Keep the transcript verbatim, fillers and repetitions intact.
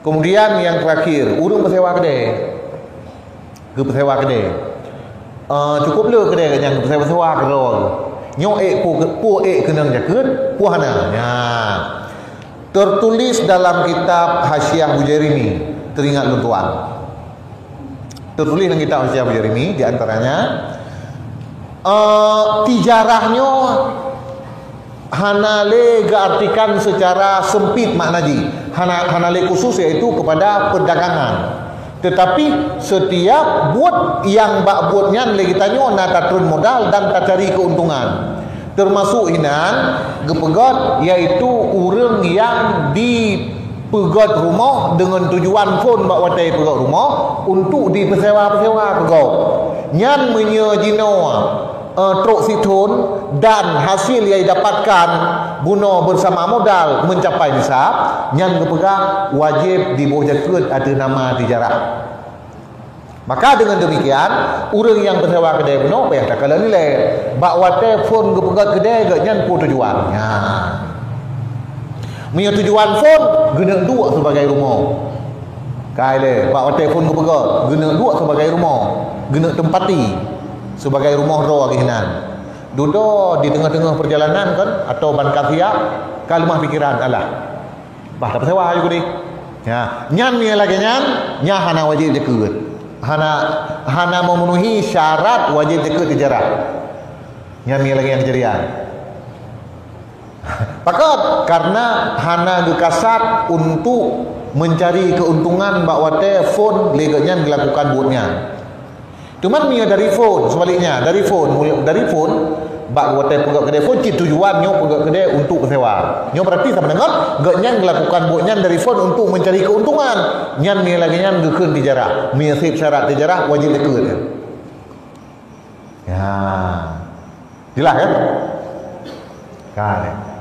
Kemudian yang terakhir, ureuëng peusewa keudè. Geupeusewa keudè. Eh, cukup le keudè nyang geupeusewa-sewa keudroe. Nyoe ék peue, peue ék keunong jakeuet, peue hana. Nya. Tertulis dalam kitab Hasyiah Bujairimi, teuringat lôn tuan. Tertulis dalam kitab Hasyiah Bujairimi, di antaranya, eh, tijarah nyoe hana lé geuartikan secara sempit makna jih. Hana, hana lé khusus, yaitu kepada perdagangan. Tetapi setiap buet nyang bak buet nyan lé geutanyoe na tatreun modal dan tacari keuntungan. Termasuk inan geupeugöt, yaitu ureuëng nyang dipeugöt rumoh deungon tujuan phon bak watèe peugöt rumoh untuk dipeusewa-peusewa keu gob. Nyan meunyoe jinoe, eh, trok sithon dan hasil yang didapatkan bunoe bersama modal mencapai nisab, nyan geupeugah wajéb diboh jakeuet ateueh nama tijarah. Maka dengan demikian, ureuëng nyang peusewa keudè bunoe payah takalon nilai. Bak watèe phon geupeugöt keudè geuh nyan peue tujuan. Nya. Meunyoe tujuan phon geuneuk duek sibagai rumoh. Kai lé, bak watèe phon geupeugöt, geuneuk duek sibagai rumoh, geuneuk teumpati sibagai rumoh droe geuh nan. Dudoe di teungoh-teungoh peurjalanan kan, atau ban ka siap, ka leumah pikeran, alah. Bah tapeusewa aju keudeh. Ya, nyan meunyoe lagèe nyan, nyan hana wajéb jakeuet. Hana, hana memenuhi syarat wajéb jakeuet tijarah. Nyan meunyoe lagèe nyang keujadian. Pakon? Karena hana geukasat untuk mencari keuntungan bak watèe phon lé geuh nyan geulakukan buet nyan. Teuma meunyoe dari phon, sebaliknya, dari phon, dari phon, bak watèe peugöt keudè phon, cit tujuan nyoe peugöt keudè untuk peusewa. Nyoe berarti sama dengan geuh nyan geulakukan buet nyan dari phon untuk mencari keuntungan. Nyan meunyoe lagèe nyan geukheun tijarah. Meunyoe sép syarat tijarah, wajéb jakeuet. Ya. Jelas kan? Kan.